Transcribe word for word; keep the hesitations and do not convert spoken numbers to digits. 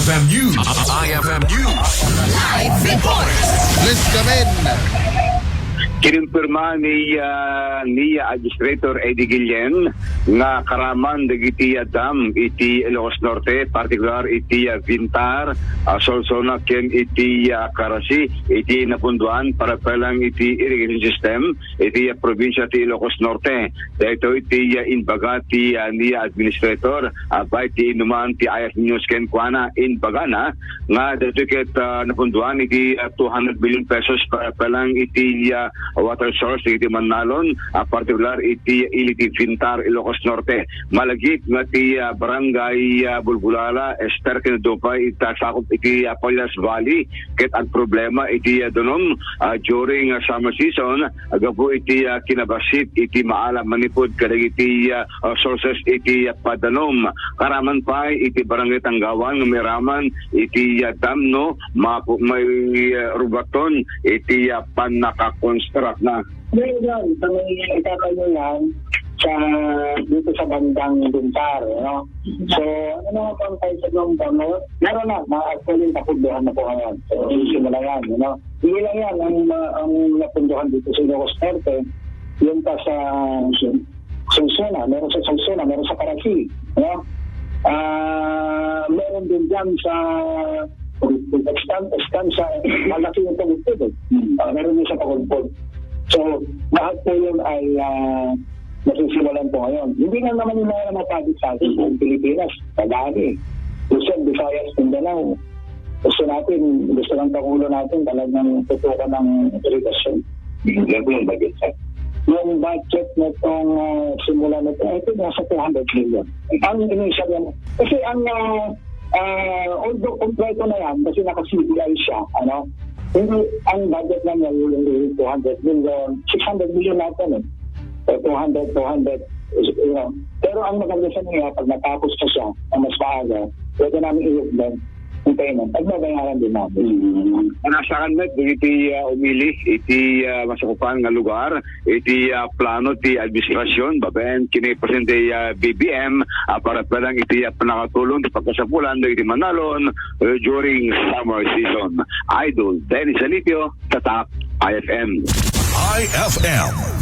F M News. I F M News. Live report. Let's come in. Kinumpirma ni, ah, NIA Administrator Eddie Guillen nga karaman dagiti, ah, dam iti Ilocos Norte, partikular iti, ah, Vintar, ah, Solsona ken iti, ah, Carasi, iti napunduan para pelang iti irrigation system iti, ah, probinsya ti Ilocos Norte. Daytoy ti, ah, imbaga ti, ah, NIA Administrator, ah, baet ti inuman ti I F M News kenkuana, imbagana nga daytoy ket, ah, napunduan iti, ah, two hundred million pesos para pelang iti, ah, water source iti Manalon, ah, partikular iti ili ti Vintar, Ilocos Norte. Malagip nga ti, ah, Barangay, ah, Bulbulala, Ester ken Dupay, ita sakup iti, ah, Pallas Valley, ket agproblema iti, ah, danum, ah, during, ah, summer season, gapu iti, ah, kinabassit iti maala manipud kadagiti, ah, ah, sources iti, ah, padanum. Karaman pay iti Barangay Tanggawan nga mairaman iti, ah, dam no mapu-, may, ah, rubaton iti, ah, pannakakonstruct na. Ngayon, sa may itatayo yan, sa dito sa bandang Bintar, no? So, ano nga po ang size ng dam na yun? Meron na, mga actually, napunduhan na po ngayon. So, simula yan, you know? Hindi lang yan ang, ang napunduhan dito sa Ilocos Norte, yung pa sa Solsona, meron sa Solsona, meron sa Carasi, no? Ah, meron din dyan sa Estan, Estan sa malaki yung pagugpod, eh. Ah, meron din sa pagugpod. So, lahat po yun ay, ah, nasisimulan po ngayon. Hindi lang naman yung mga mapagit sa atin, buong Pilipinas, madami. Luzon, Visayas, Mindanao. Gusto natin, gusto ng Pangulo natin talagang tutukan ng irigasyon. Yan po yung budget, sir. Yung budget nitong, ah, simula nito, I think nasa two hundred million. Ang initial yan. Kasi ang, ah, ah, although kompleto na yan, kasi naka-C B I siya, ano, hindi, ang budget lang niya yung two hundred million, six hundred million natin eh. So, two hundred, two hundred, you know. Pero ang maganda sa niya, pag natapos na siya, ang mas maaga, pwede namin i-augment yung payment. Pag mabayaran din namin. Mm. Nasa kan met, iti, ah, umili, iti, ah, masakupan nga lugar, iti, ah, plano ti administrasyon, babaen, kini presidente, ah, B B M, ah, para pelang iti, ah, pannakatulong, ti pagkasapulan, iti Manalon, eh, during summer season. Idol Dennis Alipio, Tatak, I F M. I F M.